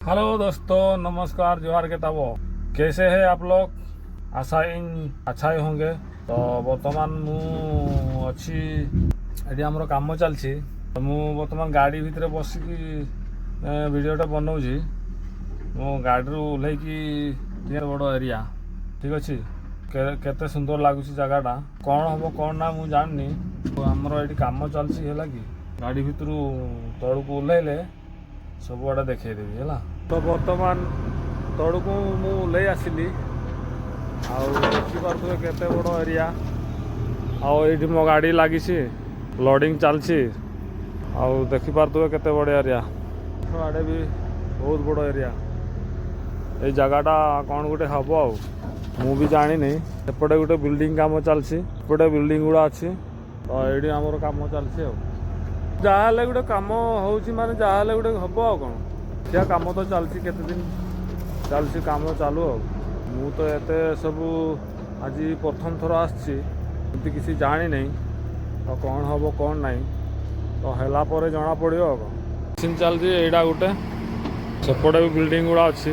Hello दोस्तों, नमस्कार, जोहार गे ताबो। कैसे हैं आप लोग? आशा इन अच्छा ही होंगे। ତ ବର୍ତ୍ତମାନ ମୁଁ ଅଛି ଏଠି, ଆମର କାମ ଚାଲିଛି। ତ ମୁଁ ବର୍ତ୍ତମାନ ଗାଡ଼ି ଭିତରେ ବସିକି ଭିଡ଼ିଓଟା ବନଉଛି। ମୁଁ ଗାଡ଼ିରୁ ଓହ୍ଲେଇକି ଟିକେ ବଡ଼ ଏରିଆ, ଠିକ୍ ଅଛି। କେତେ ସୁନ୍ଦର ଲାଗୁଛି ଜାଗାଟା। କ'ଣ ହବ କ'ଣ ନା ମୁଁ ଜାଣିନି। ଆମର ଏଠି କାମ ଚାଲିଛି, ହେଲା କି? ଗାଡ଼ି ଭିତରୁ ତଳକୁ ଓହ୍ଲେଇଲେ ସବୁଆଡ଼େ ଦେଖେଇଦେବି, ହେଲା। ତ ବର୍ତ୍ତମାନ ତଳକୁ ମୁଁ ଓହ୍ଲେଇ ଆସିଲି ଆଉ ଦେଖିପାରୁଥିବେ କେତେ ବଡ଼ ଏରିଆ। ଆଉ ଏଇଠି ମୋ ଗାଡ଼ି ଲାଗିଛି, ଲୋଡ଼ିଂ ଚାଲିଛି। ଆଉ ଦେଖିପାରୁଥିବେ କେତେ ବଡ଼ ଏରିଆ। ଆଡ଼େ ବି ବହୁତ ବଡ଼ ଏରିଆ। ଏଇ ଜାଗାଟା କ'ଣ ଗୋଟେ ହବ ଆଉ ମୁଁ ବି ଜାଣିନି। ଏପଟେ ଗୋଟେ ବିଲ୍ଡିଂ କାମ ଚାଲିଛି, ଏପଟେ ବିଲ୍ଡିଂ ଗୁଡ଼ା ଅଛି। ତ ଏଇଠି ଆମର କାମ ଚାଲିଛି। ଆଉ ଯାହାହେଲେ ଗୋଟେ କାମ ହେଉଛି ମାନେ ଯାହାହେଲେ ଗୋଟେ ହବ, ଆଉ କ'ଣ ଦେଖିବା। କାମ ତ ଚାଲିଛି, କେତେ ଦିନ ଚାଲିଛି କାମ, ଚାଲୁ। ଆଉ ମୁଁ ତ ଏତେ ସବୁ ଆଜି ପ୍ରଥମ ଥର ଆସିଛି, ଏମିତି କିଛି ଜାଣିନାହିଁ। ତ କ'ଣ ହବ କ'ଣ ନାହିଁ, ତ ହେଲା ପରେ ଜଣା ପଡ଼ିବ। ଆଉ କ'ଣ ମେସିନ୍ ଚାଲିଛି। ଏଇଟା ଗୋଟେ, ସେପଟେ ବି ବିଲ୍ଡିଂ ଗୁଡ଼ା ଅଛି।